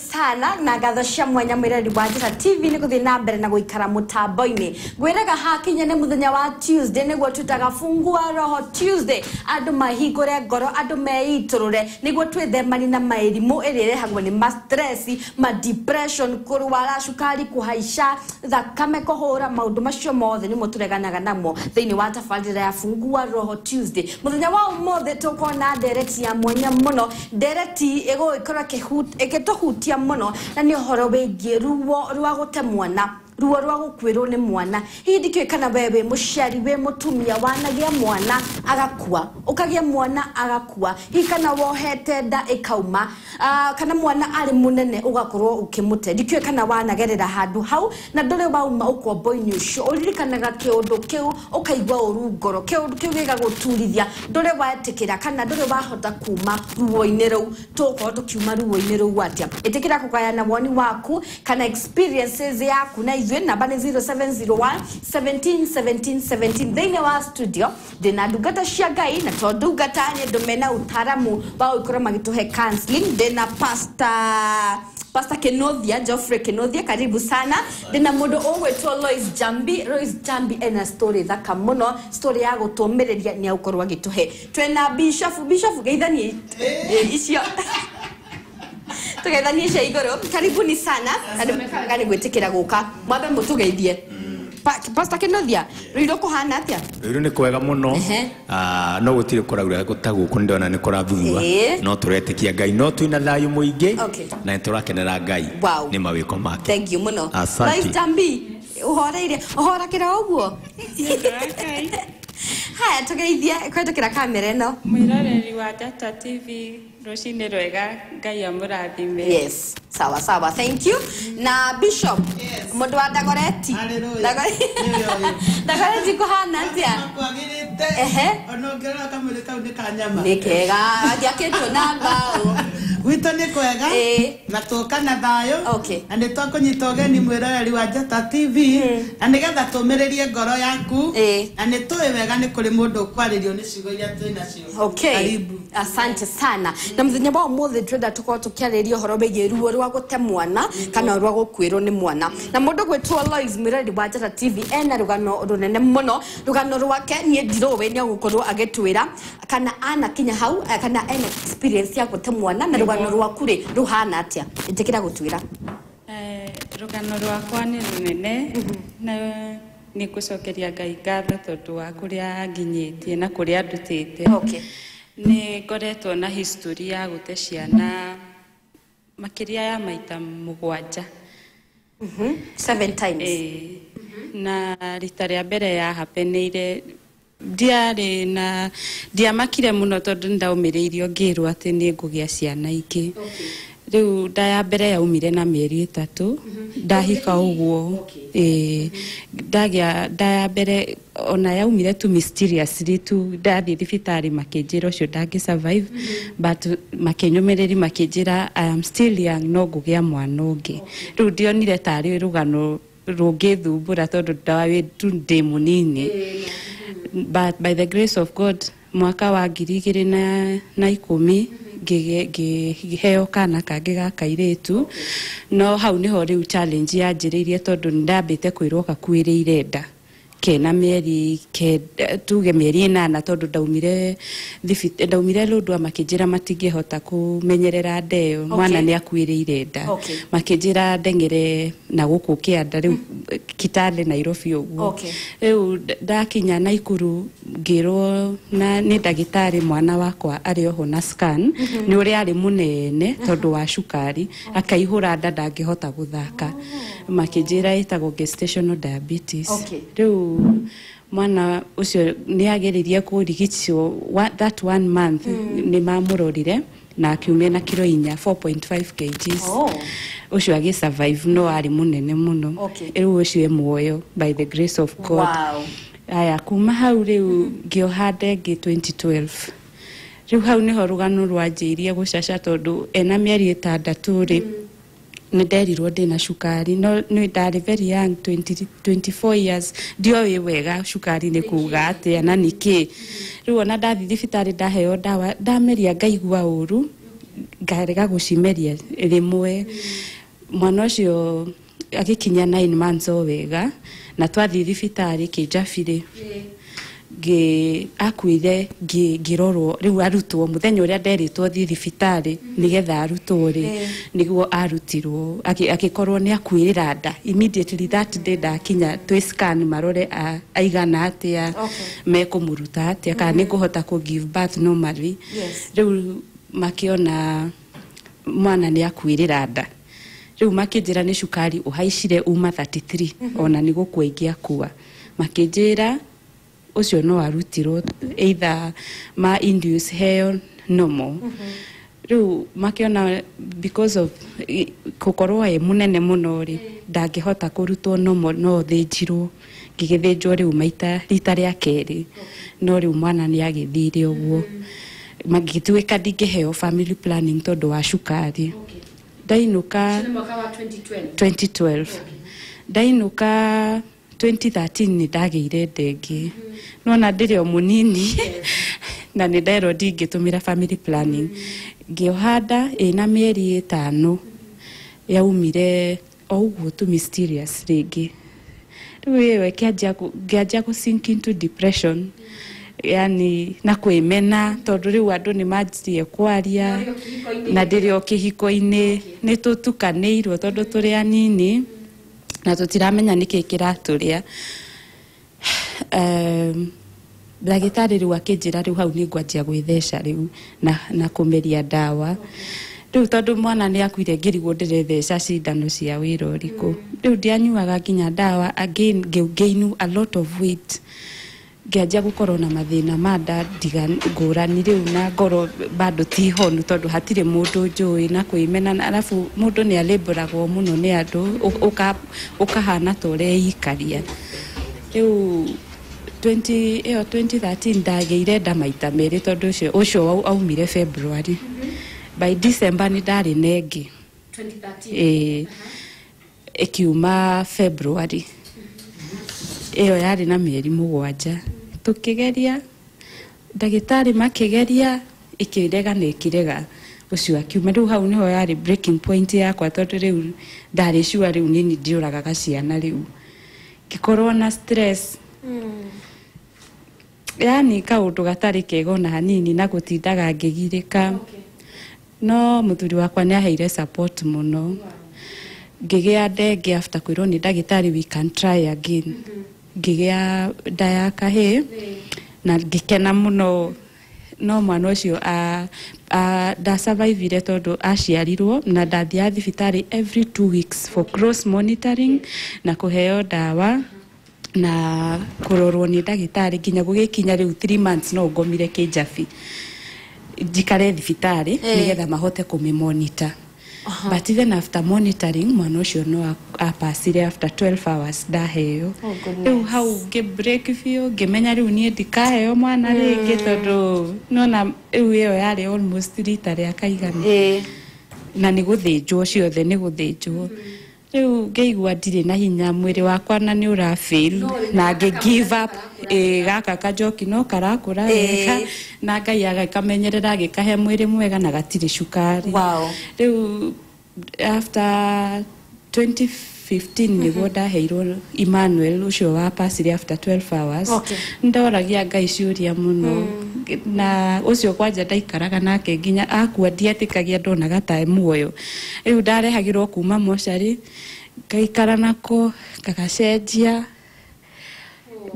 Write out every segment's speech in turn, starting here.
Sana na ngatho cia mwanya mwireri wa Njata TV nĩ gũthiĩ na mbere na gũikara mũtambo-inĩ. Ngwĩraga hakinya nĩ mũthenya wa Tuesday, nĩguo twĩtaga Fungua Roho Tuesday. Andũ mahingũre ngoro, andũ meitũrũre nĩguo twĩthemani na mĩrimũ ĩrĩa ĩrehagwo nĩ ma stress, ma depression, kũrwara cukari, kũhaica thakame, kũhũra, maũndũ macio mothe nĩmo tũreganaga namo thĩinĩ wa tabarĩra ya Fungua Roho Tuesday. Mũthenya wa ũmũthĩ tũkona ndereti ya mwanya mũno, ndereti ĩgũgĩkorwo ĩgĩtũhutia mũno, na nĩ ũhoro wĩgiĩ ruo rwa gũte mwana, ruo rwa gũkuĩrwo nĩ mwana. Hihi ndikĩũĩ kana we wĩ mũciari, wĩ mũtumia wanagĩa mwana agakua, ũkagĩa mwana agakua, hihi kana wohete nda ĩkauma, kana mwana arĩ mũnene ũgakorwo ũkĩmũte. Ndikĩũĩ kana wanagerera handũ hau na ndũrĩ wauma ũkombo-inĩ ũcio, ũririkanaga kĩũndũ kĩu ũkaigua ũru ngoro, kĩũndũ kĩu gĩgagũturithia, ndũrĩ wetĩkĩra kana ndũrĩ wahota kuma ruo-inĩ rũu. Tũgũkorwo tũkiuma ruo-inĩ rũu atĩa? Ĩtĩkĩra kũgayana woni waku kana experiences yaku na ithuĩ. Namba nĩ 0701 17 17 17. Thĩinĩ wa studio ndĩna ndungata cia Ngai, na to ndungata, nĩ andũ mena ũtaramu wa gũkorwo magĩtũhe counseling. Ndĩna Pastor Kenothia, Geoffrey Kenothia, karibu sana. Ndĩna mũndũ ũgwĩtwo Lois Jambi. Lois Jambi ena story thaka mũno, story ya gũtũmĩrĩria, nĩ agũkorwo agĩtũhe. Twĩna Bishop. Bishop, geithanie icio, tugeithanie cia igũrũ. Karibuni sana, na nĩ gwĩtĩkĩra gũka. Mwambe mũtũgeithie. Pastor Kenothia, rũirũ kũhana atĩa? Rĩu nĩ kwega mũno. Ah, no gũtirĩ kũraura ta gũkũ, nĩ ndona nĩ kũrathurua. No tũretĩkia Ngai, no twĩna thayũ mũingĩ na nĩ tũrakenera Ngai nĩ mawĩko make. Thank you mũno. Asante. Lois Jambi, ũhoreire, ũhorakĩra ũguo. Haya, tũgeithie kũhetũkĩra kamera ĩno. Mwĩroreri wa Njata TV, rũcinĩ rwega, Ngai amũrathime. Yes, sawa sawa, thank you. Na Bishop. Yes. Mũndũ wa Ndagoreti. Hallelujah. Nĩwe ũyũ. Ndagoreti kũhana atĩa? Kwagĩrĩte. Ona ũngĩrora kamwĩrĩ kau nĩ ka nyama. Nĩ kega, ndiakĩtwo na mbaũ. Gwitũ nĩ kwega. Na tũka na thayũ. Na nĩ twakũnyita ũgeni, mwĩroreri wa Njata TV, na nĩgetha tũmĩrĩrie ngoro yaku. Na nĩ tũĩ wega nĩ kũrĩ mũndũ ũkwarĩrio nĩ ciugo iria twĩ nacio. Karibu. Asante sana. Na mũthenya wa ũmũthĩ twenda tũkorwo tũkĩarĩria ũhoro wĩgiĩ ruo rwa gũte mwana kana rwa gũkuĩrwo nĩ mwana. Na mũndũ gwĩtwo Lois, mwĩroreri wa Njata TV, ena rũgano rũnene mũno. Rũgano rwake niĩ ndirũĩ, nĩ egũkorwo agĩtwĩra kana anakinya hau, kana ena experience ya gũte mwana, na rũgano rwaku rĩ rũhana atĩa? Ĩtĩkĩra gũtwĩra. Rũgano rwakwa nĩ rũnene na nĩ ngũcokeria Ngai ngatho tondũ wa kũrĩa nginyĩtie na kũrĩa ndutĩte. Nĩ ngoretwo na history ya gũte ciana makĩria ya maita 7. Seven times. Ĩĩ. Na rita rĩa mbere ya hapeneire ndiarĩ na ndiamakire mũno tondũ nĩ ndaũmĩrĩirio ngĩrwo atĩ nĩ ngũgĩa ciana ingĩ. Rĩu nda ya mbere yaumire na mĩeri 3 ndahika ũguo. Ĩĩ, ndagĩa nda ya mbere ona yaumire tu mysteriously tu. Ndathiĩ thibitarĩ makĩnjĩra ũcio ndangĩ survive, but makĩnyũmĩrĩri makĩnjĩra I am still young, no ngũgĩa mwana ũngĩ. Rĩu ndionire tarĩ rũgano rũngĩthumbũra tondũ ndarĩ tu ndĩ mũnini, but by the grace of God mwaka wa 2010 ngĩheo kana kangĩ ga kairĩtu. No hau nĩho rĩu challenge yanjĩrĩirie tondũ nĩ ndambĩte kwĩrwo gakuĩrĩire nda kena mĩeri kenda, tuge mĩeri 8, tondũ ndaumire Lodwar, makĩnjĩra matingĩhota kũmenyerera nda ĩyo, mwana nĩ akuĩrĩire nda. Makĩnjĩra ndeng'ere na gũkũ kĩanda rĩu Kitale, Nairobi ũguo. Rĩu ndakinya Naikuru ngĩrwo na nĩ ndagĩtarĩ mwana wakwa arĩ oho na scan nĩ ũrĩa arĩ mũnene tondũ wa cukari, akaihũra nda, ndangĩhota gũthaka. Makĩnjĩra ĩtagwo gestational diabetes. Rĩu mwana ũcio nĩ ageririe kũrigitwo that one month, nĩ mamũrorire na akiumia na kiro 4, 4.5 kgs. Ũcio agĩ survive no arĩ mũnene mũno. Rĩu ũcio e muoyo by the grace of God. Aya, kuma hau rĩu ngĩoha nda ĩngĩ 2012. Rĩu hau nĩho rũgano rwanjĩirie gũcaca tondũ ena mĩeri 6 rĩ, nĩ nderirwo ndĩna cukari, no nĩ ndarĩ very young, 20, 24 years, ndioĩ wega cukari nĩ kuga atĩa na nĩkĩ. Rĩu ona ndathiĩ thibitarĩ ndaheo ndawa, ndameria ngaigua ũru. Ngarega gũcimeria rĩmwe. Mwana ũcio agĩkinya 9 months o wega na twathiĩ thibitarĩ Kĩnjabirĩ ngĩ akuire ngĩrorwo rĩu arutwo mũthenya ũrĩa nderĩtwo thiĩ thibitarĩ nĩgetha arutwo rĩ nĩguo arutirwo agĩkorwo nĩ akuĩrĩra nda immediately that day ndakinya twĩ scan marore aigana atĩa mekũmũruta atĩa kana nĩ ngũhota kũ give birth normally. Rĩu makĩona mwana nĩ akuĩrĩra nda rĩu makĩnjĩra nĩ cukari ũhaicire uma 33 ona nĩ gũkua ingĩakua makĩnjĩra ũcio no arutirwo either ma induce heo normal. Rĩu makĩona because of gũkorwo e mũnene mũno rĩ ndangĩhota kũrutwo normal no thĩnjirwo ngĩgĩthĩnjwo rĩu maita rita rĩa kerĩ no rĩu mwana nĩ agĩthire ũguo magĩtuĩka ndingĩheo family planning tondũ wa cukari. Ndainũka 2012 ndainũka 2013 nĩ ndagĩire ndenge nona ndĩrĩ o mũnini na nĩ nderwo ndingĩtũmĩra family planning ngĩoha nda ĩna mĩeri 5 yaumire o ũguo tu mysterious rĩngĩ rĩu ĩyo ngĩanjia kũ sink into depression yani na kwĩmena tondũ rĩu andũ nĩ manjirie kwaria na ndĩrĩ o kĩhiko-inĩ nĩ tũtukanĩirwo tondũ tũrĩ anini na tũtiramenya nĩkĩ kĩratũrĩa. Ndagĩtarĩ rĩu akĩnjĩra rĩu hau nĩ ngwanjia gwĩtheca rĩu na kũmeria ndawa rĩu tondũ mwana nĩ akuire ngĩrigwo ndĩretheca cindano cia wĩra ũrĩkũ rĩu ndianyuaga nginya ndawa again ngĩgain a lot of weight ngĩanjia gũkorwo na mathĩna ma nda ngũrani rĩu na ngoro bado ti honu tondũ hatirĩ mũndũ njũĩ na kwĩmena arabu mũndũ nĩ alĩmbũragwo mũno nĩ andũ ũkahana ta ũreikaria rĩu 2013 ndagĩire nda maita merĩ tondũ ũcio aumire February by December nĩ ndarĩ na ĩngĩ 2013 ĩkiuma February ĩyo yarĩ na mĩeri 7 tũkĩgeria ndagĩtarĩ makĩgeria ĩkĩrega na ĩkĩrega ũcio akiuma rĩu hau nĩho yarĩ breaking point yakwa tondũ rĩu ndarĩ sure rĩu nini ndiũragaga ciana rĩu ngĩkorwo na stress yani kaũndũ gatarĩ kega ona hanini na gũtindaga ngĩgirĩka no mũthuri wakwa nĩ aheire support mũno ngĩgĩa ndenge after kwĩrwo nĩ ndagĩtarĩ we can try again ngĩgĩa nda ya kahĩĩ na ngĩkena mũno no mwana ũcio ndasurvivire tondũ aciarirwo na ndathiaga thibitarĩ every 2 weeks for cross monitoring na kũheo ndawa na kũrorwo nĩ ndagĩtarĩ nginya gũgĩkinya rĩu 3 months no ngomire Kĩnjabi njikare thibitarĩ nĩgetha mahote kũmĩ-monitor. But even after monitoring mwana ũcio no apasire after 12 hours ndaheo rĩu hau ngĩ break biũ ngĩmenya rĩu niĩ ndikaheo mwana rĩngĩ tondũ nona rĩu ĩyo yarĩ almost rita rĩa kaigana na nĩ gũthĩnjwo ciothe nĩ gũthĩnjwo rĩu ngĩigua ndirĩ na hinya mwĩrĩ wakwa na nĩ ũra fail na ngĩ give up gaka kanjoki no karakũra wega na Ngai agakamenyerera agĩkahe mwĩrĩ mwega na gatirĩ cukari. Rĩu after 2015 nĩguo ndaheirwo Emmanuel ũcio wa pasire after 12 hours ndoragia Ngai ciũria mũno na ũcio kwanja ndaikaraga nake nginya akua ndietĩkagia ndonaga ta e muoyo rĩu ndarehagĩrwo kuma mocarĩ ngaikara nako gagacenjia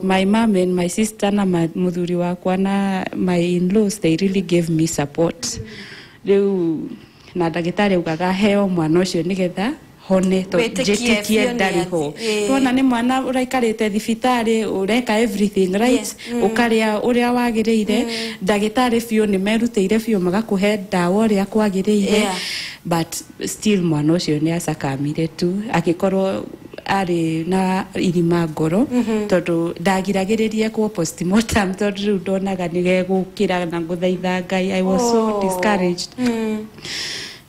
my mom and my sister na mũthuri wakwa na my in-laws they really gave me support rĩu na ndagĩtarĩ augaga heo mwana ũcio nĩgetha hone to njĩtĩkie ndarĩ ho tuona nĩ mwana ũraikarĩte thibitarĩ ũreka everything right ũkarĩa ũrĩa wagĩrĩire ndagĩtarĩ biũ nĩ merutĩire biũ magakũhe ndawa ũrĩa kwagĩrĩire but still mwana ũcio nĩ acakamire tu agĩkorwo arĩ na irima ngoro tondũ ndagiragĩrĩria kwa postmortem tondũ rĩu ndonaga nĩ gegũkĩra na gũthaitha Ngai I was so discouraged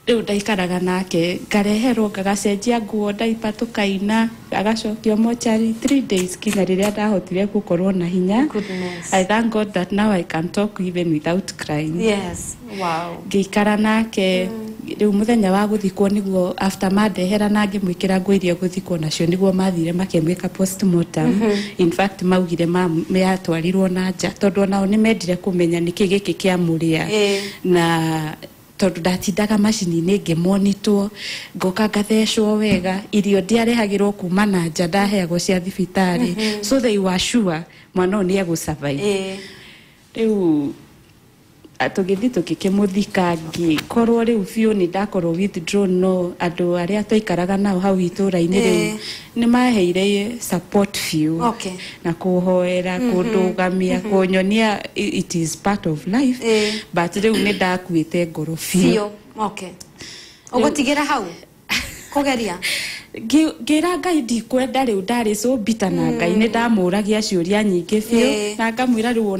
rĩu ndaikaraga nake ngareherwo ngagacenjia nguo ndaipa tũkaina agacokio mochari 3 days kinya rĩrĩa ndahotire gũkorwo na hinya. I thank God that now I can talk even without crying. Yes. Wow. Ngĩikara nake Rĩu mũthenya wa gũthikwo nĩguo after mandehera na ngĩmwĩkĩra nguo iria gũthikwo nacio nĩguo mathire makĩmwĩka postmortem. In fact maugire yatwarirwo na nja tondũ onao nĩ mendire kũmenya nĩkĩ gĩkĩ kĩamũrĩa. Na tondũ ndatindaga macini-inĩ ngĩmonitwo, ngoka ngathecwo wega, irio ndiarehagĩrwo kuma na nja, ndaheagwo cia thibitarĩ. So they were sure mwana ũyũ nĩ egũ survive. Rĩu tũgĩthiĩ tũgĩkĩmũthika, ngĩkorwo rĩu biũ nĩ ndakorwo withdrawn, no andũ arĩa twaikaraga nao hau itũra-inĩ rĩu nĩ maheire support biũ. Na kũhoera, kũndũgamia, kũnyonia it is part of life. But rĩu nĩ ndakuĩte ngoro biũ. Ũgũtigĩra hau kũgeria? Ngĩra Ngai ndikwenda rĩu, ndarĩ so bitter na Ngai, nĩ ndamũragia ciũria nyingĩ biũ na ngamwĩra rĩu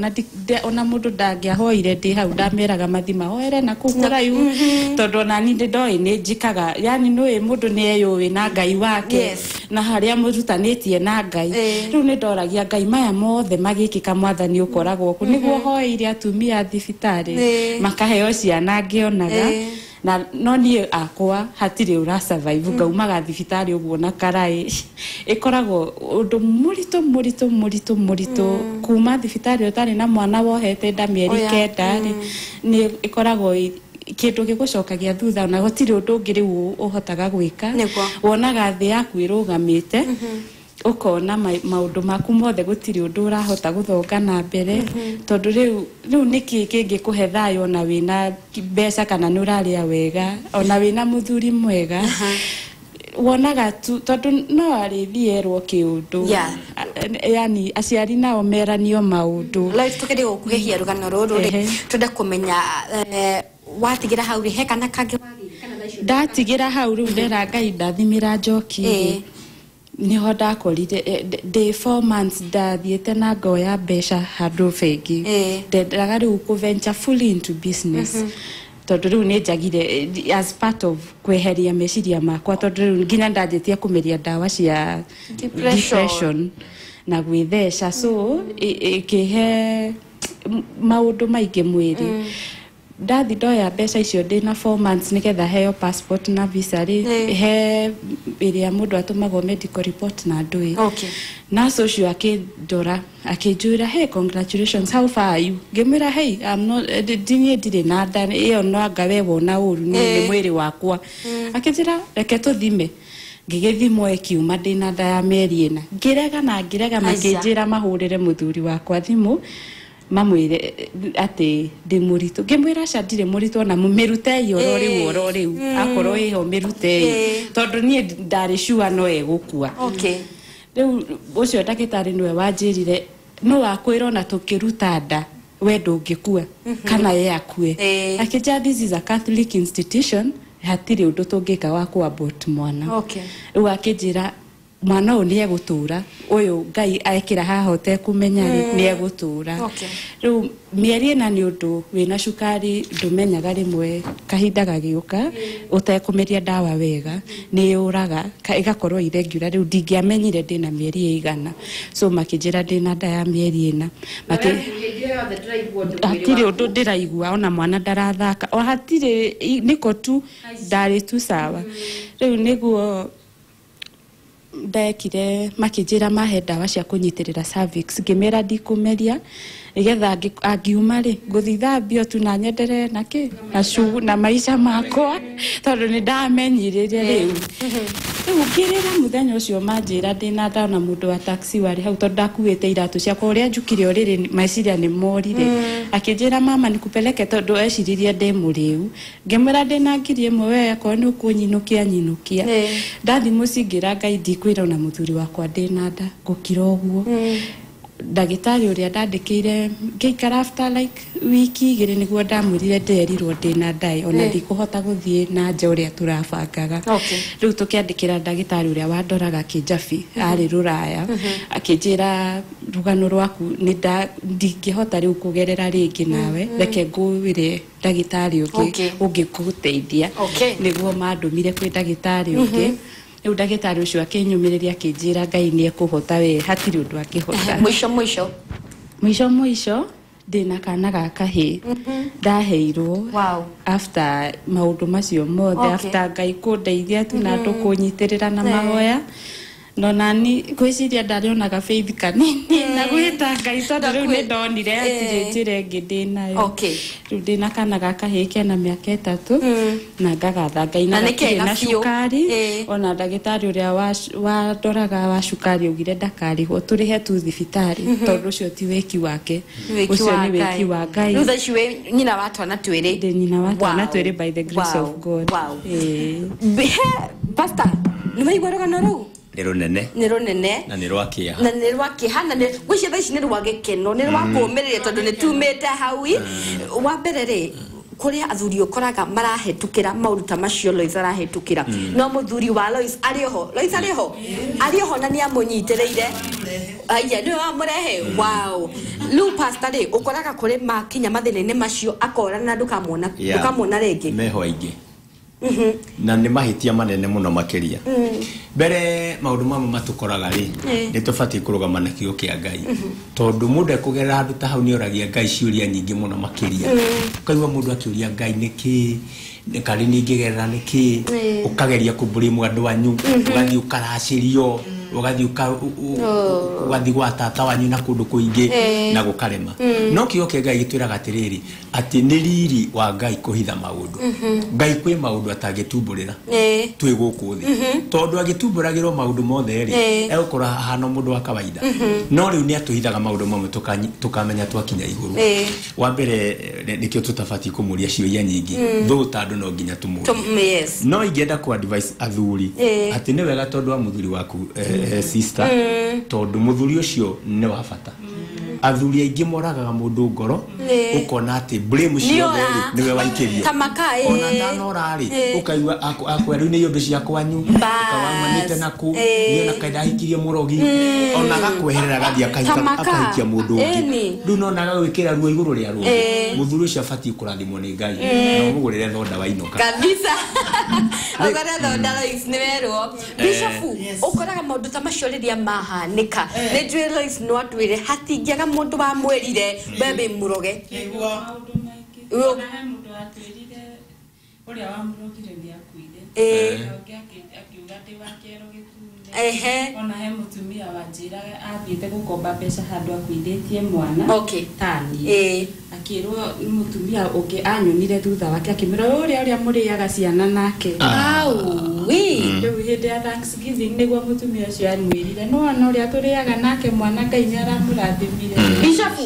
ona mũndũ ndangĩahoire ndĩ hau, ndameraga mathi mahoere na kũu kũraihu tondũ ona niĩ nĩ ndoĩ nĩ njĩkaga, yani nĩũĩ mũndũ nĩ eyũĩ na Ngai wake na harĩa mũrutanĩtie na Ngai. Rĩu nĩ ndoragia Ngai maya mothe magĩkĩka mwathani ũkoragwo kũ, nĩguo hoeire atumia thibitarĩ makaheo ciana ngĩonaga. Na no niĩ akwa hatirĩ ũra survive, ngaumaga thibitarĩ ũguo na karaĩ. Ĩkoragwo ũndũ mũritũ mũritũ mũritũ mũritũ kuma thibitarĩ ũtarĩ na mwana wohete nda mĩeri 9 rĩ, nĩ ĩkoragwo kĩndũ gĩgũcokagia thutha na gũtirĩ ũndũ ũngĩ rĩu ũhotaga gwĩka. Wonaga thĩ yaku ĩrũgamĩte, ũkona maũndũ maku mothe gũtirĩ ũndũ ũrahota gũthonga na mbere tondũ rĩu nĩkĩ kĩngĩkũhe thayũ ona wĩna mbeca kana nĩ ũrarĩa wega ona wĩna mũthuri mwega. Wonaga tu tondũ no arĩthiĩ erwo kĩũndũ, yani aciari nao meranio maũndũ. Life tũkĩrĩ gũkuhĩhia rũgano rũrũ rĩ, twende kũmenya watigĩra hau rĩ, he kana kangĩ wagĩire kana thaa icio? Ndatigĩra hau rĩu ndera Ngai ndathimĩra njoki niho ndakorire ndĩ 4 months ndathiĩte na ngoya mbeca handũ bengi, ndendaga rĩu kũ venture fully into business tondũ rĩu nĩ njagire as part of kweheria meciria makwa tondũ rĩu nginya ndanjĩtie kũmeria ndawa cia depression na gwĩtheca, so ĩkĩhe maũndũ maingĩ mwĩrĩ. Ndathi ndoya mbeca icio ndĩ na 4 months nĩgetha heo passport na visa rĩ, he ĩrĩa mũndũ atũmagwo medical report na ndũĩ. Nurse ũcio akĩndora akĩnjũra, hey, congratulations, how far are you? Ngĩmwĩra hey, I'm not, niĩ ndirĩ na nda ĩyo, no anga we wona ũru nĩ mwĩrĩ wakwa. Akĩnjĩra reke tũthime. Ngĩgĩthimwo ĩkiuma ndĩ na nda ya mĩeri 4. Ngĩrega na ngĩrega, makĩnjĩra mahũrĩre mũthuri wakwa thimũ mamwĩre atĩ ndĩ mũritũ. Ngĩmwĩra aca ndirĩ mũritũ, ona mĩrutei oro rĩu oro rĩu, akorwo ĩho mĩrutei tondũ niĩ ndarĩ sure no ĩgũkua. Rĩu ũcio ndagĩtarĩ nĩwe wanjĩrire no wakwĩra ona tũkĩruta nda we ndũngĩkua kana ye akue. Akĩnjĩra this is a Catholic institution, hatirĩ ũndũ tũngĩka wa kũ abort mwana. Rĩu akĩnjĩra mwana ũyũ nĩ egũtũra, ũyũ Ngai ekĩra haha ũtekũmenya rĩ, nĩ egũtũra. Rĩu mĩeri 4 nĩ ũndũ wĩna cukari ndũmenyaga rĩmwe kahinda gagĩũka ũtekũmeria ndawa wega nĩ yũraga ĩgakorwo irregular. Rĩu ndingĩamenyire ndĩna mĩeri ĩigana, so makĩnjĩra ndĩna nda ya mĩeri 4. Hatirĩ ũndũ ndĩraigua, ona mwana ndarathaka, o hatirĩ, nĩko tu ndarĩ tu sawa. Rĩu nĩguo ndekire, makĩnjĩra mahe ndawa cia kũnyitĩrĩra cervix, ngĩmera ndikũmeria nĩgetha angiuma rĩ ngũthiĩ thambio tu na nyenderee na kĩ na na maica makwa tondũ nĩ ndamenyirire rĩu. Rĩu ngĩrĩra mũthenya ũcio manjĩra ndĩna nda, ona mũndũ wa taxi warĩ hau tondũ ndakuĩte iratũ ciakwa ũrĩa njukire ũrĩrĩ meciria nĩ morire. Akĩnjĩra mama nikupeleke tondũ eciririe ndĩ mũrĩu. Ngĩmwĩra ndĩna 1000 we akorwo nĩ ũkũnyinũkia nyinũkia. Ndathi mũciĩ ngĩra Ngai ndikwĩra ona mũthuri wakwa ndĩna nda, ngũkira ũguo. Ndagĩtarĩ ũrĩa ndandĩkĩire ngĩikara after like wiki 2 nĩguo ndamwĩrire nderirwo ndĩna nda ona ndikũhota gũthiĩ na nja ũrĩa tũrabangaga. Rĩu tũkĩandĩkĩra ndagĩtarĩ ũrĩa wandoraga Kĩnjabi arĩ Rũraya, akĩnjĩra rũgano rwaku ndingĩhota rĩu kũgerera rĩngĩ nawe, reke ngũwĩre ndagĩtarĩ ũngĩ ũngĩgũteithia. Nĩguo mandũmire kwĩ ndagĩtarĩ ũngĩ. Rĩu ndagĩtarĩ ũcio akĩnyũmĩrĩria akĩnjĩra Ngai nĩ ekũhota we hatirĩ ũndũ angĩhota. Mũico mũico mũico mũico Ndĩna kana ga kahĩĩ ndaheirwo after maũndũ macio mothe, after Ngai kũndeithia tu na andũ kũnyitĩrĩra na mahoya. No nani gwĩciria ndarĩonaga faith kanini na gwĩta Ngai tondũ rĩu nĩ ndonire hatirĩ njĩra ĩngĩ ndĩnayo. Rĩu ndĩna kana ga kahĩĩ kena mĩaka 3 na ngagatha Ngai na gatirĩ na cukari. Ona ndagĩtarĩ ũrĩa wandoraga wa cukari augire ndakarĩhwo tũrĩhe tu thibitarĩ tondũ ũcio ti wĩki wake, ũcio nĩ wĩki wa Ngai. Rĩu thaa ici wĩ nyina wa twana twĩrĩ. Ndĩ nyina wa twana twĩrĩ by the grace of God. Pastor, nĩ waigua rũgano rũu? Nĩ rũnene. Nĩ rũnene. Na nĩ rwa kĩeha. Na nĩ rwa kĩeha na nĩ gwĩciria thaa ici nĩ rwa gĩkeno, nĩ rwa kũũmĩrĩria tondũ nĩ tumĩte hau. Wa mbere rĩ, kũrĩa athuri ũkoraga marahetũkĩra maũndũ ta macio Lois arahĩtũkĩra. No mũthuri wa Lois arĩ oho. Lois arĩ oho? Arĩ oho na nĩ amũnyitĩrĩire. Aya nĩwe wamũrehe. Wow. Rĩu pastor rĩ, ũkoraga kũrĩ makinya mathĩna-inĩ macio akora na ndũkamwona rĩngĩ. Meho aingĩ. Na nĩ mahĩtia manene mũno makĩria. Mbere maũndũ mamwe matũkoraga rĩ, nĩ tũbatiĩ kũrũgama na kiugo kĩa Ngai. Tondũ mũndũ ekũgerera handũ ta hau nĩ oragia Ngai ciũria nyingĩ mũno makĩria. Ũkaigua mũndũ akĩũria Ngai nĩkĩ, karĩ niĩ ingĩgerera nĩkĩ, ũkageria kũblame andũ anyu, ũgathiĩ ũkaracĩrio, ũgathiĩ ũgathiĩ gwa tata wanyu na kũndũ kũingĩ na gũkarema. No kiugo kĩa Ngai gĩtwĩraga atĩrĩrĩ, atĩ nĩ riri wa Ngai kũhitha maũndũ. Ngai kwĩ maũndũ atangĩtumbũrĩra twĩ gũkũ thĩ. Tondũ agĩtumbũragĩrwo maũndũ mothe rĩ, egũkorwo ahana mũndũ wa kawaida. No rĩu nĩ atũhithaga maũndũ mamwe tũkamenya twakinya igũrũ. Wa mbere nĩkĩo tũtabatiĩ kũmũria ciũria nyingĩ. Thũ ta andũ no nginya tũmũrie. No ingĩenda kũ advise athuri atĩ nĩ wega tondũ wa mũthuri waku sister, tondũ mũthuri ũcio nĩ wa bata. Athuri aingĩ moragaga mũndũ ngoro, ũkona atĩ blame ciothe rĩ nĩwe waikĩrio. Ona ndanora rĩ, ũkaigua akwĩra rĩu nĩ iũmbĩ cia kwanyu, ũkawaumanĩte naku, niĩ ona kaĩ ndahikirie mũrogi, ona agakweherera agathiĩ akahikia mũndũ ũngĩ. Rĩu nona agagwĩkĩra ruo igũrũ rĩa ruo. Mũthuri ũcio abatiĩ kũrathimwo nĩ Ngai na ũmũgũrĩre thonda wainũka. Kabisa. Ũgũre thonda Lois nĩ werwo. Bishop, ũkoraga maũndũ ta macio rĩrĩa mahanĩka. Nĩ njũĩ Lois no atwĩre hatingĩaga mũndũ wamwĩrire we wĩ mũroge. Nĩguo. Maũndũ maingĩ. Ona he mũndũ watwĩrire ũrĩa wamũrogire nĩ akuire. Ũngĩ akiuga ndĩ wa kĩero gĩtune. Ona he mũtumia wanjĩraga athiĩte gũkomba mbeca handũ akuithĩtie mwana. Tani. Akĩrwo nĩ mũtumia ũngĩ anyonire thutha wake akĩmwĩra ũrĩa ũrĩa mũrĩaga ciana nake. Rĩu hĩndĩ ya Thanksgiving nĩguo mũtumia ũcio anwĩrire no ona ũrĩa tũrĩaga nake mwana Ngai nĩ aramũrathimire. Bishop,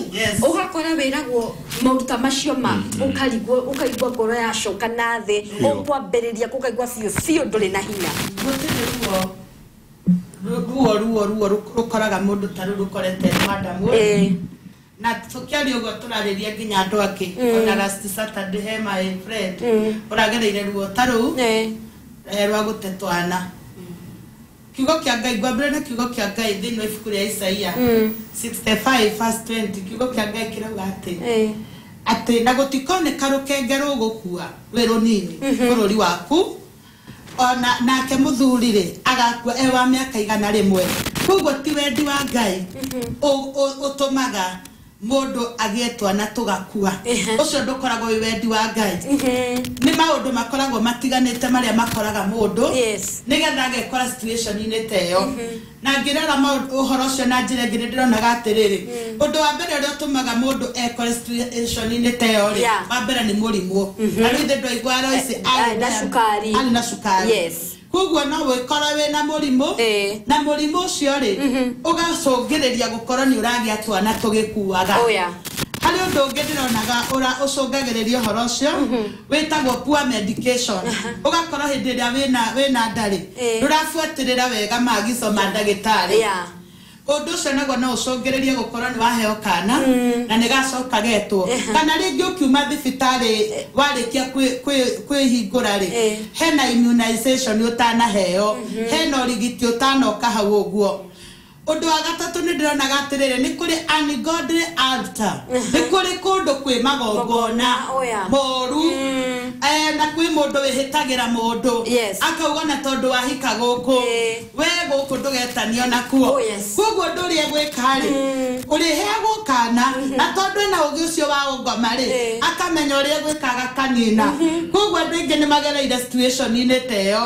ũgakora wĩragwo maũndũ ta macio ma ũkarigwo ũkaigua ngoro yacoka na thĩ, ũkwambĩrĩria kũkaigua biũ biũ ndũrĩ na hinya. Gũtirĩ ruo ruo ruo ruo rũkoraga mũndũ ta rũu rũkorete madamu. Na tũkĩaria ũguo tũrarĩria nginya andũ angĩ. Ona last Saturday he my friend ũragereire ruo ta rũu rwa gũte twana. Kiugo kĩa Ngai ngwambĩrĩria na kiugo kĩa Ngai thĩinĩ wa ibuku rĩa Isaia 65 verse 20. Kiugo kĩa Ngai kĩrauga atĩ atĩ na gũtikoneka rũkenge rũgũkua rwĩ rũnini bũrũri waku, ona nake mũthuri rĩ agakua e wa mĩaka 100. Koguo ti wendi wa Ngai ũtũmaga mũndũ agĩe twana tũgakua. Ũcio ndũkoragwo wĩ wendi wa Ngai. Nĩ maũndũ makoragwo matiganĩte marĩa makoraga mũndũ nĩgetha agekora situation-inĩ ta ĩyo. Na ngĩrora ũhoro ũcio na njĩra ĩngĩ nĩ ndĩronaga atĩrĩrĩ, ũndũ wa mbere ũrĩa ũtũmaga mũndũ ekore situation-inĩ ta ĩyo rĩ, wa mbere nĩ mũrimũ. Na rĩu ithe ndwaigua Lois arĩ na cukari. Koguo no wĩkore wĩna mũrimũ, na mũrimũ ũcio rĩ ũgacũngĩrĩria gũkorwo nĩ ũragĩa twana tũgĩkuaga. Harĩ ũndũ ũngĩ ndĩronaga ũcũngagĩrĩria ũhoro ũcio wĩtagwo poor medication. Ũgakorwo hĩndĩ ĩrĩa wĩna nda rĩ, ndũrabuatĩrĩra wega maagizo ma ndagĩtarĩ. Ũndũ ũcio naguo no ũcũngĩrĩrie gũkorwo nĩ waheo kana na nĩ gacoka getwo. Kana rĩngĩ ũkiuma thibitarĩ warĩkia kwĩhingũra rĩ, hena immunization ũtanaheo, hena ũrigiti ũtanoka hau ũguo. Ũndũ wa gatatũ nĩ ndĩronaga atĩrĩrĩ, nĩ kũrĩ ungodly altar, nĩ kũrĩ kũndũ kwĩ magongona moru Na kwĩ mũndũ wĩhĩtagĩra mũndũ akauga na tondũ wahika gũkũ we gũkũ ndũgetanio nakuo. Koguo ũndũ ũrĩa egwĩka rĩ, ũrĩheagwo kana na tondũ ena ũgĩ ũcio wa ũngoma rĩ, akamenya ũrĩa egwĩka agakanina. Koguo andũ aingĩ nĩ magereire situation-inĩ ta ĩyo.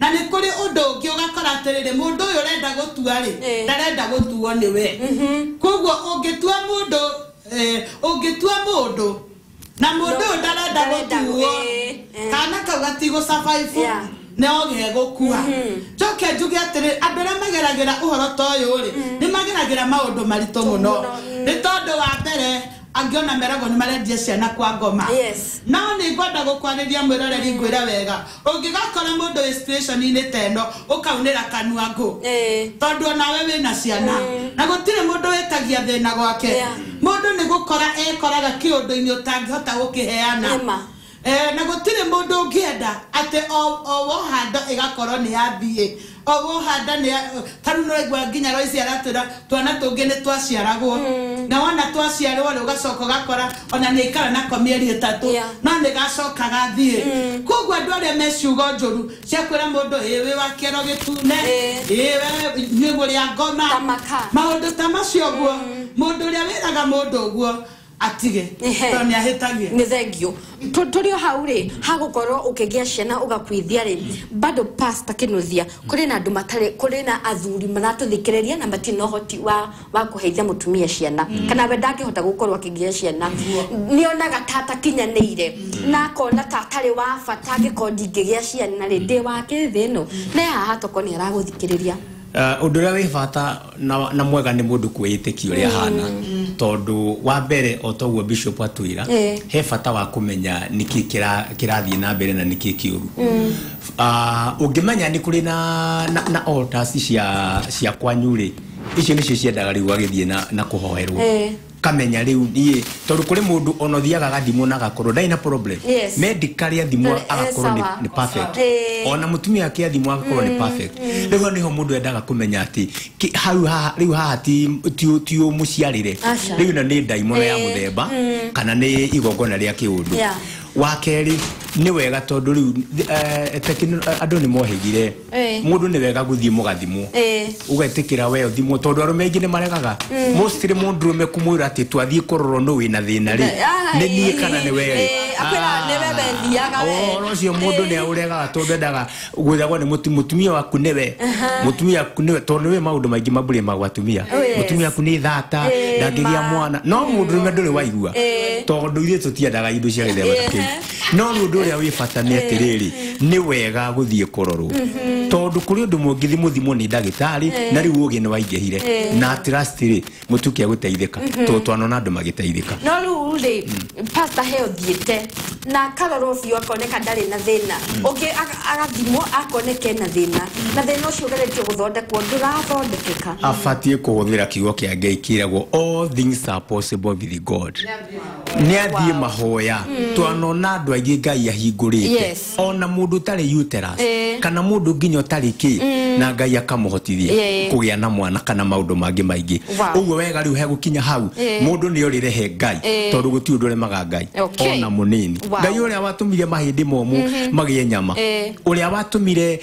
Na nĩ kũrĩ ũndũ ũngĩ ũgakora atĩrĩrĩ, mũndũ ũyũ ũrenda gũtua rĩ, ndarenda gũtuo nĩwe. Koguo ũngĩtua mũndũ ũngĩtua mũndũ na mũndũ ũyũ ndarenda gũtuo, kana kau gatigũ survive no gegũkua. Njoke njuge atĩrĩ, andũ arĩa mageragĩra ũhoro ta ũyũ rĩ, nĩ mageragĩra maũndũ maritũ mũno. Nĩ tondũ wa mbere angĩona meragwo nĩ marendia ciana kwa ngoma. No nĩ ngwenda gũkwarĩria mwĩroreri ngwĩre wega, ũngĩgakora mũndũ wĩ situation-inĩ ta ĩno ũkaunĩra kanua ngũ, tondũ onawe wĩna ciana na gũtirĩ mũndũ wĩtagia thĩna gwake. Mũndũ nĩ gũkora ekoraga kĩũndũ-inĩ ũtangĩhota gũkĩheana. Na gũtirĩ mũndũ ũngĩenda atĩ o wohanda ĩgakorwo nĩ yathiĩ, o wohanda nĩ ta rĩu nĩũraigua nginya Royce aratwĩra twana tũngĩ nĩ twaciaragwo, na wona twaciarwo rĩ ũgacoka ũgakora ona nĩ aikara nako mĩeri 3 no nĩ gacoka gathiĩ. Koguo andũ arĩa me ciugo njũru cia kwĩra mũndũ ĩ wĩ wa kĩero gĩtune, ĩ we inyuĩ mũrĩ a ngoma, maũndũ ta macio ũguo, mũndũ ũrĩa wĩraga mũndũ ũguo atige tondũ nĩ ahĩtagia. Nĩ thengio. Tũrĩ o hau rĩ, hagũkorwo ũkĩgĩa ciana ũgakuithia rĩ, bado pastor Kinuthia, kũrĩ na andũ matarĩ, kũrĩ na athuri maratũthikĩrĩria na matirĩ na ũhoti wa kũheithia mũtumia ciana, kana we ndangĩhota gũkorwo akĩgĩa ciana, nĩonaga ta atakinyanĩire na akona ta atarĩ wa bata, angĩkorwo ndingĩgĩa ciana rĩ, ndĩ wa kĩ thĩ ĩno. Na haha tokorwo nĩ aragũthikĩrĩria. Ũndũ ũrĩa wĩ bata na mwega nĩ mũndũ kwĩĩtĩkia ũrĩa ahana, tondũ wa mbere o toguo Bishop atwĩra, he bata wa kũmenya nĩkĩ kĩrathiĩ na mbere na nĩkĩ kĩũru. Ũngĩmenya nĩ kũrĩ na altars cia kwanyu rĩ, icio nĩcio ciendaga rĩu agĩthiĩ na kũhoerwo. Kamenya rĩu niĩ, tondũ kũrĩ mũndũ ona ũthiaga agathimwo na agakorwo ndarĩ na problem. Medically athimwo agakorwo nĩ perfect, ona mũtumia ake athimwo agakorwo nĩ perfect. Rĩu hau nĩho mũndũ endaga kũmenya atĩ hau haha rĩu haha ti ũmũciarĩre, rĩu ĩno nĩ ndaimono ya mũthemba kana nĩ igongona rĩa kĩũndũ. Wa kerĩ nĩ wega tondũ rĩu andũ nĩ mohĩgire, mũndũ nĩ wega gũthiĩ mũgathimwo, ũgetĩkĩra we ũthimwo, tondũ arũme aingĩ nĩ maregaga. Mostly mũndũrũme kũmwĩra atĩ twathiĩ kũrorwo nũ wĩna thĩna rĩ, nĩ niĩ kana nĩ we rĩ, ũhoro ũcio mũndũ nĩ aũregaga tondũ endaga gwĩthagwo nĩ mũtumia waku nĩwe, mũtumia waku nĩwe, tondũ nĩwe maũndũ maingĩ mambũrĩ ma atumia, mũtumia waku nĩ thata, ndangĩgĩa mwana. No mũndũrũme ndũrĩ waigua, tondũ ithuĩ tũtiendaga indo cia gĩthemba ta kĩu. No ũndũ ũrĩa wĩ bata nĩ atĩrĩrĩ, nĩ wega gũthiĩ kũrorwo, tondũ kũrĩ ũndũ mũngĩthiĩ mũthimwo nĩ ndagĩtarĩ na rĩu ũgĩ nĩ waingĩhire, na trust rĩ mũtuke gũteithĩka, tondũ twanona andũ magĩteithĩka. No rĩu rĩ, pastor he ũthiĩte na akarorwo biũ akoneka ndarĩ na thĩna, ũngĩ agathimwo akoneka ena thĩna, na thĩna ũcio ũgeretio gũthondekwo ndũrathondekeka. Abatiĩ kũhũthĩra kiugo kĩa Ngai kĩragwo all things are possible with God. Nĩ athiĩ mahoya, twanona andũ aingĩ Ngai ahingũrĩte, ona mũndũ ũtarĩ uterus kana mũndũ nginya ũtarĩ kĩ, na Ngai akamũhotithia kũgĩa na mwana kana maũndũ mangĩ maingĩ. Ũguo wega rĩu hegũkinya hau mũndũ nĩ orĩre he Ngai, tondũ gũtirĩ ũndũ ũremaga Ngai ona mũnini. Ngai ũrĩa watũmire mahĩndĩ momũ magĩe nyama, ũrĩa watũmire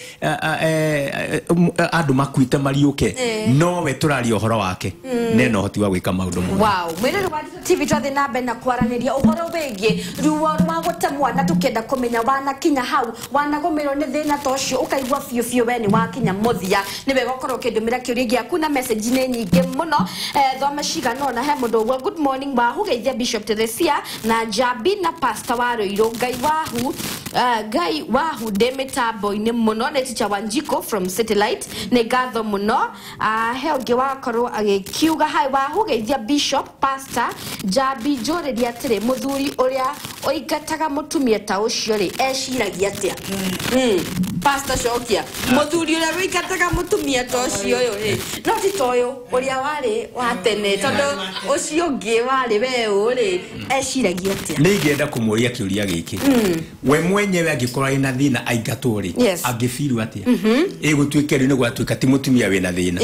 andũ makuĩte mariũke, nowe tũraria ũhoro wake, nena ũhoti wa gwĩka maũndũ mothe. Wow, mwĩrĩri wa TV twathiĩ na mbere na kwaranĩria ũhoro wĩgiĩ ruo rwa gũte mwana, tũkĩenda kũmenya wanakinya hau, wanagũmĩrwo nĩ thĩna ta ũcio, ũkaigua biũ biũ we nĩ wakinya mũthia. Nĩ wega ũkorwo ũkĩndũmĩra kĩũria gĩaku na message nĩ nyingĩ mũno, thoma cigana ũna. He mũndũ ũguo, good morning wahu, geithia Bishop Teresia na Njambi na pastor wa Ruiru, Ngai wahu, Ngai wahu ndĩ mĩtambo-inĩ mũno. Nĩ teacher Wanjiko from City Light, nĩ ngatho mũno. He ũngĩ wakorwo agĩkiuga hi wahu, geithia Bishop, pastor Njambi, njũrĩria atĩrĩ, mũthuri ũrĩa ũingataga mũtumia ta ũcio rĩ, eciragia atĩa? Pastor cokia, mũthuri ũrĩa ũingataga mũtumia ta ũcio ũyũ rĩ, no ti ta ũyũ ũrĩa warĩ wa tene, tondũ ũcio ũngĩ warĩ we ũũ rĩ, eciragia atĩa? Nĩ ingĩenda kũmũria kĩũria gĩkĩ, we mwenyewe angĩkorwo arĩ na thĩna aingatwo rĩ, angĩbirwo atĩa? Ĩgũtuĩke rĩu nĩ gwatuĩka ti mũtumia wĩna thĩna,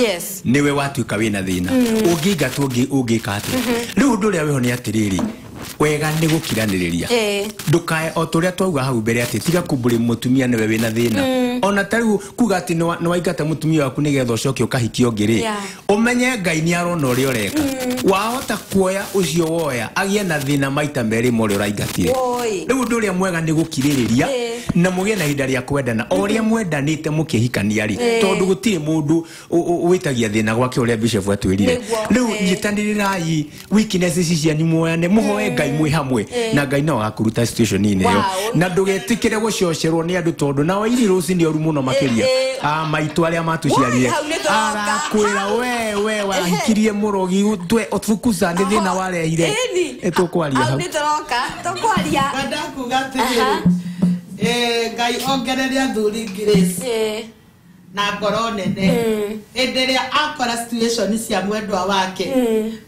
nĩwe watuĩka wĩna thĩna, ũngĩingatwo ũngĩka atĩa? Rĩu ũndũ ũrĩa wĩho nĩ atĩrĩrĩ, Wega nĩ gũkiranĩrĩria. Ndukae o tũrĩa twauga hau mbere atĩ tiga kumbũri mũtumia nĩwe wĩna thĩna. Ona ta rĩu kuga atĩ nĩ waingata mũtumia waku nĩgetha ũcoke ũkahikie ũngĩ rĩ, ũmenye Ngai nĩ arona ũrĩa ũreka. Wahota kuoya ũcio woya agĩe na thĩna maita merĩ ma ũrĩa ũraingatire. Rĩu ũndũ ũrĩa mwega nĩ gũkirĩrĩria na mũgĩe na ihinda rĩa kwendana o ũrĩa mwendanĩte mũkĩhikania rĩ, tondũ gũtirĩ mũndũ wĩtagia thĩna gwake ũrĩa Bishop atwĩrire. Rĩu nyitanĩrĩrai weaknesses ici cianyu muoyane, mũhoe Ngai mwĩ hamwe na Ngai no agakũruta situation-inĩ ĩyo. Na ndũgetĩkĩre gũcocerwo nĩ andũ tondũ nao iri rũcinĩ ũru mũno makĩria. Maitũ arĩa matũciarire arakwĩra we wahikirie mũrogi twe ũtukuca nĩ thĩna warehire. Tũkwaria hau. Nĩ tũroka tũkwaria. Ngwenda kuga atĩrĩrĩ, Ngai ongerere athuri grace na ngoro nene hĩndĩ ĩrĩa akora situation cia mwendwa wake,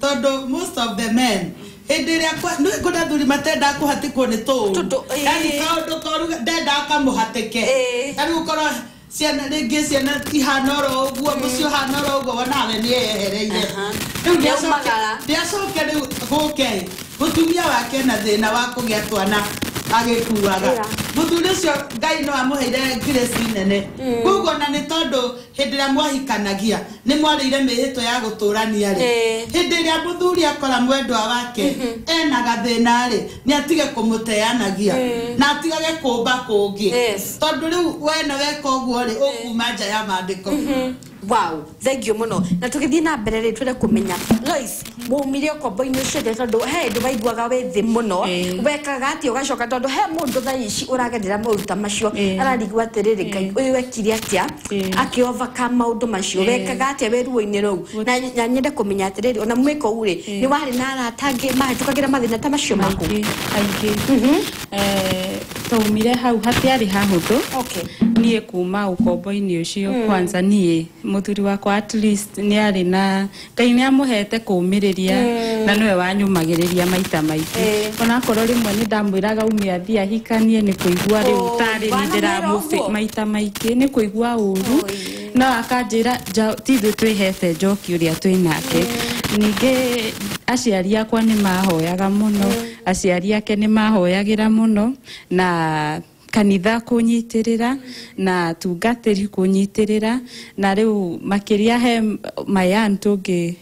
tondũ most of the men hĩndĩ ĩrĩa kwĩna athuri matendaga kũhatĩkwo nĩ tũũru, yani kaũndũ koru ndendaga kamũhatĩke, ta rĩu ũkorwo ciana rĩngĩ ciana ihana oro ũguo, mũciĩ ũhana oro ũguo, wonawe nĩ eyehereire. Rĩu nĩacoke rĩu gũke mũtumia wake na thĩna wa kũgĩa twana agĩkuaga. Mũthuri ũcio Ngai no amũheire grace nene. Koguo na nĩ tondũ hĩndĩ ĩrĩa mwahikanagia nĩ mwarĩire mĩhĩtwa ya gũtũrania rĩ, hĩndĩ ĩrĩa mũthuri akora mwendwa wake ena gathĩna rĩ, nĩ atige kũmũteanagia na atigage kũmba kũngĩ, tondũ rĩu we na weka ũguo rĩ, ũkuma nja ya maandĩko. Wow, thank you mũno. Na tũgĩthiĩ na mbere rĩ, twende kũmenya Lois, waumire ũkombo-inĩ ũcio atĩa, tondũ he hĩndĩ waiguaga wĩ thĩ mũno, wekaga atĩa ũgacoka, tondũ he mũndũ thaa ici ũragerera maũndũ ta macio ararigwo atĩrĩrĩ, Ngai ũyũ wekire atĩa akĩ-overcome maũndũ macio, wekaga atĩa wĩ ruo-inĩ rũu? Na nyende kũmenya atĩrĩrĩ, ona mwĩ kũu rĩ, nĩ warĩ na arata angĩ mahĩtũkagĩra mathĩna ta macio maku? Aingĩ. Twaumire hau hatiarĩ hahũthũ. Niĩ kuma ũkombo-inĩ ũcio kwanza niĩ mũthuri wakwa at least nĩ arĩ na Ngai nĩ amũhete kũũmĩrĩria na nĩwe wanyũmagĩrĩria maita maingĩ. Onakorwo rĩmwe nĩ ndamwĩraga ume athiĩ ahikanie nĩ kũigua rĩu tarĩ nĩ ndĩramũbĩ maita maingĩ nĩ kũigua ũru, no akanjĩra ti ithuĩ twĩhete njoki ũrĩa twĩ nake. Ningĩ aciari akwa nĩ mahoyaga mũno, aciari ake nĩ mahoyagĩra mũno, na kanitha kũnyitĩrĩra na tungatĩri kũnyitĩrĩra, na rĩu makĩria he my aunt ũngĩ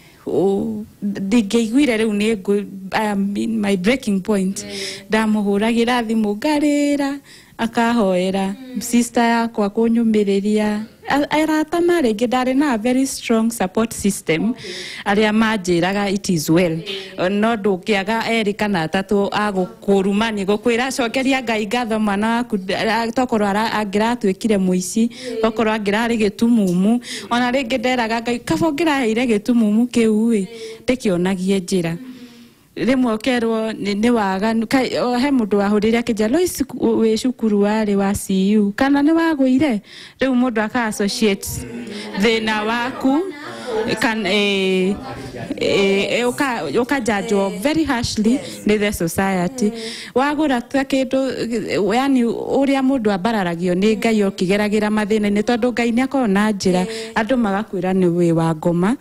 ndingĩiguire rĩu nĩ I am in my breaking point, ndamũhũragĩra thimũ ngarĩra akahoera, sister yakwa kũnyũmĩrĩria, arata marĩ ingĩ ndarĩ na very strong support system arĩa manjĩraga it is well, no ndũngĩaga erĩ kana atatũ agũkũruma nĩ gũkwĩra cokeria Ngai ngatho mwana waku, tokorwo angĩratuĩkire mũici, tokorwo angĩrarĩ gĩtumumu. Ona rĩngĩ nderaga Ngai kaba ũngĩraheire gĩtumumu kĩu ĩ ndĩkĩonagie njĩra. Rĩmwe ũkerwo nĩ waganu, he mũndũ wahũrĩre akĩnjĩra Lois wĩ cukuru warĩ wa CU kana nĩ wagũire, rĩu mũndũ aka associate thĩna waku kana ũkanjanjwo very harshly nĩ the society. Wagũra ta kĩndũ, yani ũrĩa mũndũ ambararagio nĩ Ngai ũkĩgeragĩra mathĩna-inĩ, tondũ Ngai nĩ akoragwo na njĩra, andũ magakwĩra nĩ wĩ wa ngoma,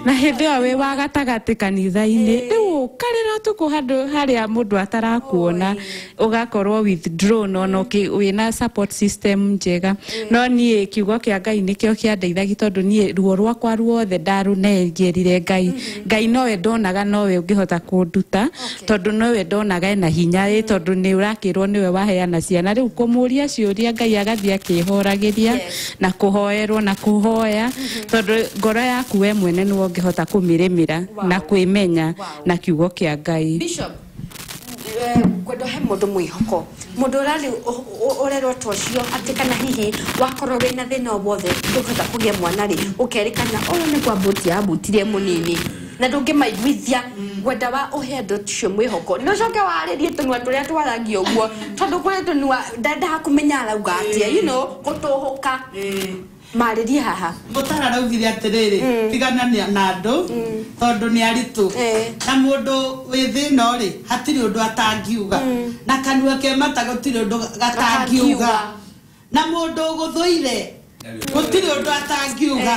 na hĩndĩ ĩyo wĩ wa gatagatĩ kanitha-inĩ, rĩu ũkarĩra ũtukũ handũ harĩa mũndũ atarakuona, ũgakorwo withdrawn ona wĩna support system njega. No niĩ kiugo kĩa Ngai nĩkĩo kĩandeithagia, tondũ niĩ ruo rwakwa ruothe ndarũnengerire Ngai. Ngai nowe ndonaga nowe ũngĩhota kũnduta, tondũ nowe ndonaga ena hinya ĩ, tondũ nĩ ũrakĩrwo nĩwe waheana ciana. Rĩu kũmũria ciũria Ngai agathiĩ akĩhoragĩria na kũhoerwo na kũhoya, tondũ ngoro yaku we mwene nĩwe ũngĩhota kũmĩrĩmĩra na kwĩmenya na kiugo kĩa Ngai. Bishop, kwenda he mũndũ mwĩhoko, mũndũ ũrarĩ ũrerwo ta ũcio atĩ kana hihi wakorwo wĩna thĩna o wothe ndũngĩhota kũgĩa mwana rĩ, ũkerĩkana ũyũ nĩ kwambutia ambutirie mũnini na ndũngĩmaiguithia ngwenda wa ũhe andũ acio mwĩhoko, nĩ ũcoke warĩrie tũnua tũrĩa twaragia ũguo, tondũ kũrĩ tũnua ndendaga kũmenya arauga atĩa, you know, gũtũhũka. Marĩrie haha. Mũtara araugire atĩrĩrĩ, tigana na andũ tondũ nĩ aritũ, na mũndũ wĩ thĩna rĩ hatirĩ ũndũ atangiuga, na kanua ke mata gũtirĩ ũndũ gatangiuga, na mũndũ ũgũthũire Gũtirĩ ũndũ atangiuga.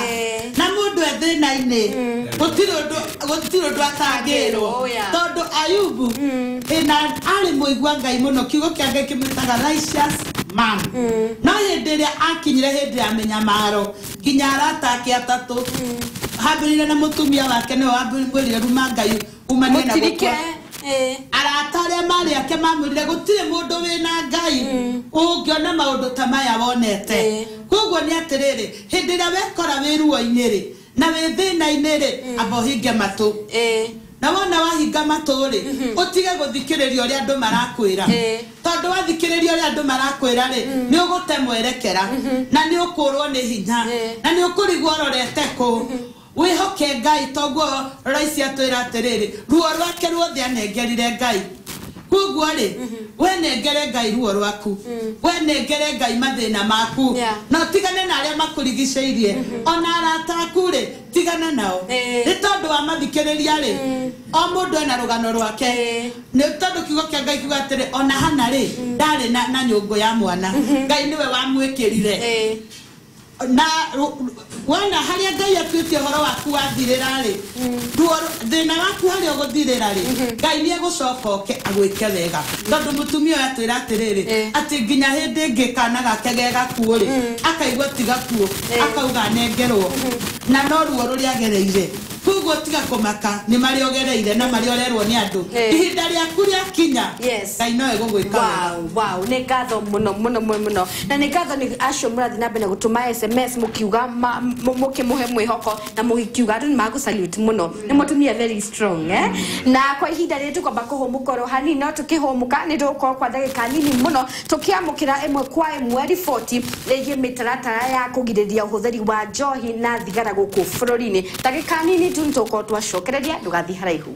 Na mũndũ e thĩna-inĩ gũtirĩ ũndũ atangĩrwo. Tondũ Ayubu ĩna arĩ mũigua Ngai mũno, kiugo kĩa Ngai kĩmwĩtaga righteous man. No hĩndĩ ĩrĩa akinyire hĩndĩ ya mĩnyamaro nginya arata ake atatũ hambĩrĩire na mũtumia wake nĩwe wamwĩrire ruma Ngai umanie na gũkua. Arata arĩa marĩ ake mamwĩrire gũtirĩ mũndũ wĩna Ngai ũngĩona maũndũ ta maya wonete. Koguo nĩ atĩrĩrĩ, hĩndĩ ĩrĩa wekora wĩ ruo-inĩ rĩ na wĩ thĩna-inĩ rĩ, amba ũhinge matũ. Na wona wahinga matũ rĩ, ũtige gũthikĩrĩria ũrĩa andũ marakwĩra. Tondũ wathikĩrĩria ũrĩa andũ marakwĩra rĩ, nĩ ũgũte mwerekera na nĩ ũkũrwo nĩ hinya na nĩ ũkũrigwo ũrorete kũ. Wĩhoke Ngai toguo Raisi atwĩra atĩrĩrĩ, ruo rwake ruothe anengerire Ngai. Koguo rĩ, we nengere Ngai ruo rwaku, we nengere Ngai mathĩna maku, na ũtigane na arĩa makũrigicĩirie. Ona arata aku rĩ, tigana nao. Nĩ tondũ wa mathikĩrĩria rĩ, o mũndũ ena rũgano rwake. Nĩ tondũ kiugo kĩa Ngai kiuga atĩrĩ, ona Hana rĩ, ndarĩ na nyũngũ ya mwana, Ngai nĩwe wamwĩkĩrire. Na wona harĩa Ngai atuĩtie ũhoro waku wathirĩra rĩ, thĩna waku harĩa ũgũthirĩra rĩ, Ngai nĩ egũcoka oke agwĩke wega. Tondũ mũtumia ũyũ atwĩra atĩrĩrĩ, atĩ nginya hĩndĩ ĩngĩ kana gake ge gakuũ rĩ, akaigua ti gakuũ, akauga anengerwo, na no ruo rũrĩa agereire. Koguo tiga kũmaka nĩ marĩa ũgereire na marĩa ũrerwo nĩ andũ. Ihinda rĩaku rĩakinya, Ngai no egũgwĩka wega. Wow, nĩ ngatho mũno mũno mũno. Na nĩ ngatho nĩ acio mũrathiĩ na mbere gũtũma SMS mũkiuga mũkĩmũhe mwĩhoko na mũgĩkiuga andũ nĩ magũ-salute mũno. Nĩ mũtumia very strong, Na kwa ihinda rĩrĩ tũkwamba kũhũmũka oro hanini, no tũkĩhũmũka nĩ tũgũkorwo kwa ndagĩka nini mũno tũkĩamũkĩra ĩmwe kwa ĩmwe riboti ĩgiĩ mĩtaratara ya kũgirĩrĩria ũhũthĩri wa njohi na thigara gũkũ bũrũri-inĩ. Ndagĩka nini tu nĩ tũgũkorwo twacokereria, ndũgathiĩ haraihu.